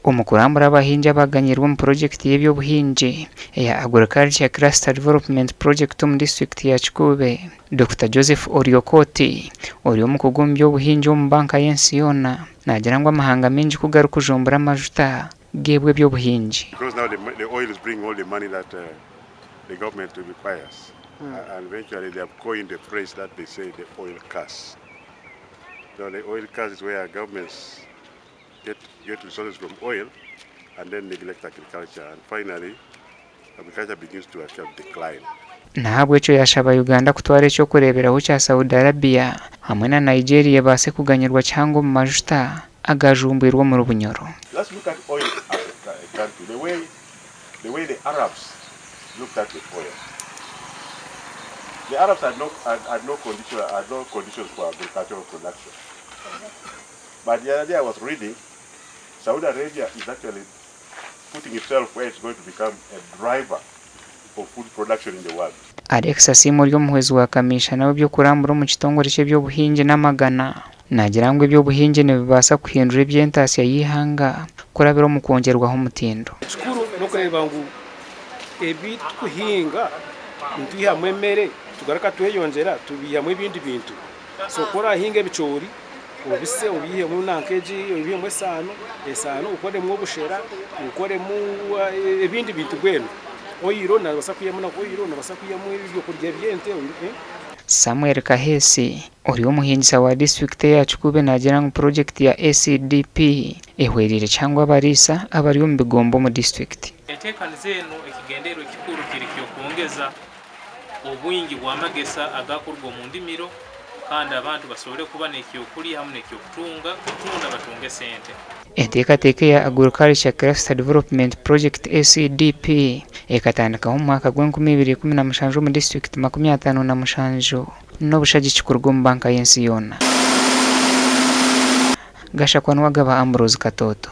Omu kurambura abahingi abaganyirwe omu purogyekiti y'eby'obuhingi eya Agriculture Cluster Development Project omu disiturikiti ya Kikuube, Dokita Joseph Oryokoti, ori omukugu omu by'obuhingi omu banka y'ensi yoona, naagira ngu amahanga maingi ku garikujumbura amajuta geebwa eby'obuhingi. get, get resources from oil and then neglect agriculture and finally agriculture begins to actually decline. Nahabwekyo yashaba Uganda kutwara ekyokureberaho kya Saudi Arabia hamwe na Nigeria ebaase kuganyirwa kihango omu majuta agajumbwirwe omuri Bunyoro. Let's look at oil as a, a country, the way, the way the Arabs looked at the oil. The Arabs had no, had, had no, condition, had no conditions for agricultural production. But the other day I was reading, Saudi Arabia is actually putting itself where it's going to become a driver of food production in the world. Alex Asiimwe ori omuhwezi wa kamiishana w'ebyokurambura omu kitongore ky'eby'obuhingi n'amagana naagira ngu eby'obuhingi nibibaasa kuhindura eby'entaasya y'eihanga kurabira omu kwongyerwaho omutindo. Ekikuru n'okureeba ngu ebi tukuhinga nitwihamu emere tugaruka tweyongyera tubiihamu ebindi bintu. So ku orahinga ebicoori obise obiihemu nanka egi obiihemu esaano, esaano okoremu obushera, okoremu ebindi bintu mbwenu. Oiro nobaasa kwihamu na oiro, nobaasa kwihamu ebyokurya by'ente. Samuel Kaheesi, ori omuhingisa wa disiturikiti eya Kikuube naagira ngu purogyekiti ya ACDP ehwereire kihango abariisa abari omu bigomba omu disiturikiti. Enteekaniza enu ekigendererwa ekikuru kiri ky'okwongeza obwingi bw'amagesa agakuruga omu ndimiro kandi abantu basobole kuba n'ekyokulya hamu n'ekyokutunga kutunda batunge sente. Enteekateeka eya Agriculture Cluster Development Project, ACDP, ekatandikaho omu mwaka gw'enkumi ibiri ikumi na mushanju omu disiturikiti 57 n'obushagiki kuruga omu banka y'ensi yoona. Gashakwa Nuwagaba Ambrose Katooto.